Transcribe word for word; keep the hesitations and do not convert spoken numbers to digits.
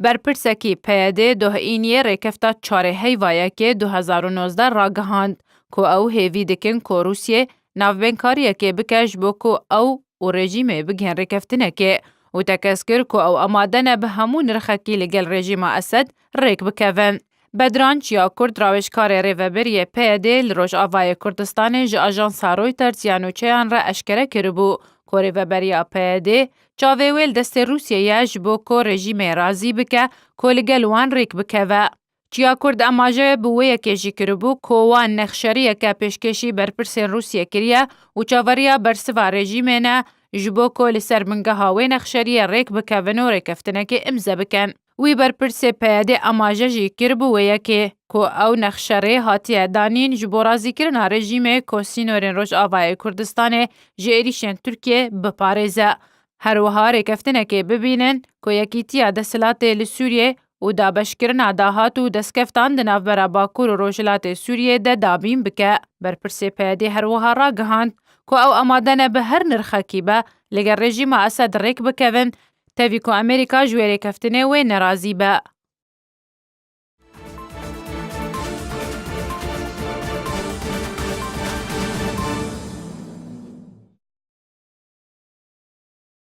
Berpirsekî P Y D Doh Îniyê rêkefta çarê heyva yekê du hezar û nozdeh ragihand ku ew hêvî dikin ku Rûsiyê navbênkariyekê bike ji bo ku ew û rejîmê bigihên rêkeftinekê û tekez kir ku ew amade ne bi hemû nirxekî li gel rejîma Esed rêk bikevin. Bedran Çiyakurd, rawêjkarê rêvebiriyê P Y D li Rojavayê Kurdistanê ji ajansa Reuters ya nûçeyan re eşkere kiribû ku rêveberiya P Y D çavê wê li destê Rûsiyê ye ji bo ku rejîmê razî bike ku li gel wan rêk bikeve. Çiyakurd amaje bi wê yekê jî kiribû ku wan nexşeriyeke pêşkêşî berpirsên Rûsiyê kiriye û çaveriya bersiva rejîmê ne ji bo ku li ser bingeha wê nexşeriyê rêk bikevin û rêkeftinekê imze bikin. Wî berpirsê P Y D amaje jî kir bi wê yekê ku ew nexşerê hatiye danîn ji bo razîkirina rejîmê ku sînorên Rojavayê Kurdistanê ji êrîşên Tirkiyê biparêze. Her wiha rêkeftinekê bibînin ku yekîtiya desthilatê li Sûriyê û dabeşkirina dahat û destkeftan di navbera Bakur û Rojhilatê Sûriyê de dabîn bike. Berpirsê P Y D her wiha ragihand ku ew amade ne bi her nirxekî be li gel rejîma Esed rêk bikevin, tevî ku Amerîka ji wê rêkeftinê wê nerazî be.